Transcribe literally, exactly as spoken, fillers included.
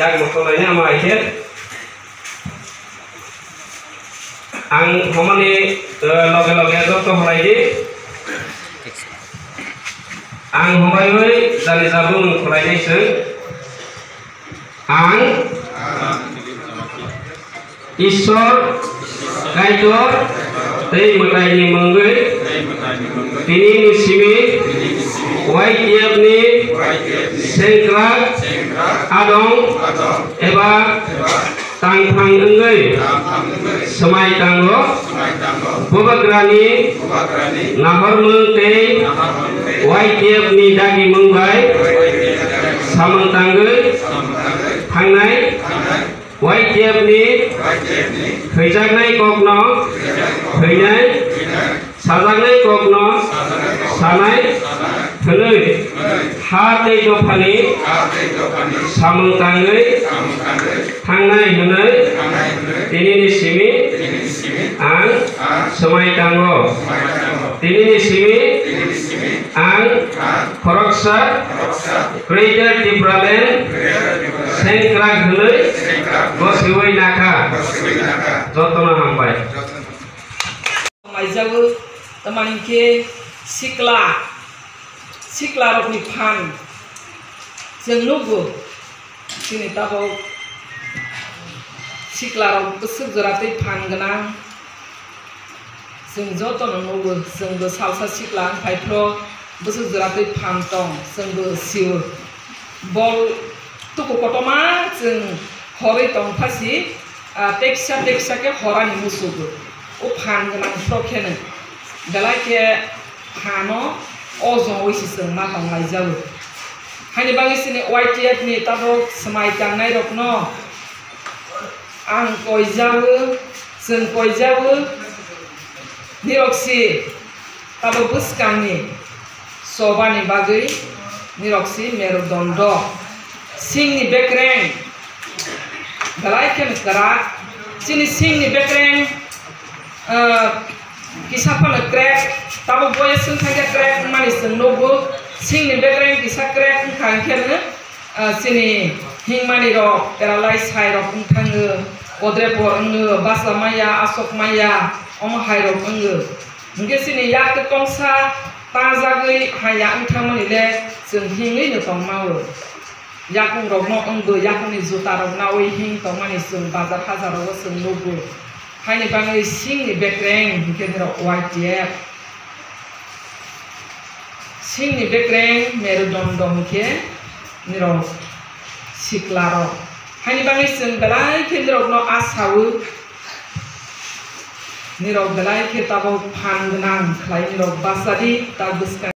Yak mothok laina ma hai khe. Ang homani, eh, loge loge joto hwnai di. Ang homaiwi jani jabung khwlainai chwng. Ang Ishwar Kaitor tei mwtaini mungwi tinini simi Y T F ni sengkrak adong eba tangphang wngwi swmai tango. Bubagrani nahormung tei Y T F ni dagimung bai samung tangwi thangnai. Y T F ni thwijaknai kokno thwinai, sajaknai kokno sanai hwnwi ha tei dophani samung tangwi thangnai hwnwi tinini simi ang swmai tango. Tinini simi ang khoroksa Greater Tipraland sengkrak hwnwi gosiwi nakha. Jotono hambai. Maijago, tamani khe sikla, sikla rokni phan chwng nukgo. Chini tabuk siklarok bwswk jora tei phan gwnang. Chwng jotono nugo, chwngbo salsa sikla wng phai phro bwswk jora tei phan tong, chwngbo sio. Bol tuku kotorma chwng horwi tong phasi, ah, teksa teksa khe horani musugo. O phan gwnang phro kheno belai khe phano o jongwi se chwng ma tong laijago. Haini bagwi chini Y T F ni tabuk swmai tangnai rokno ang koijago, chwng koijago, nirok si tabuk bwskangni chobani bagwi nirok si merudondo, singni bekreng, belai kheno kwrak. Chini singni bekreng, ah, kisa phano crack, tabuk boyes wng thangkhe crack wngmani chwng nukgo. Singni bekreng kisa crack wngkha hwnkhe no, ah, chini himmanirok paralyze hai rok wng thango, kodrepor wngo, basa maya, asok maya, omo hai rok wngo. Hwnkhe chini yak tongsa tajagwi haya wng thangmani le chwng himwi no tongmao. Yakung rokno wngwi, yakungni juta rok nawi him tongmani chwng bazar hajar rogo chwng nukgo. Haini bagwi singni bekreng hwnkhe nirok Y T F. Singni bekreng merudondo hwnkhe nirok sikla rok. Haini bagwi chwng belai khe nirokno asawo. Nirok belai khe tabuk phan gwnang khlai nirok bachadi ta bwskang.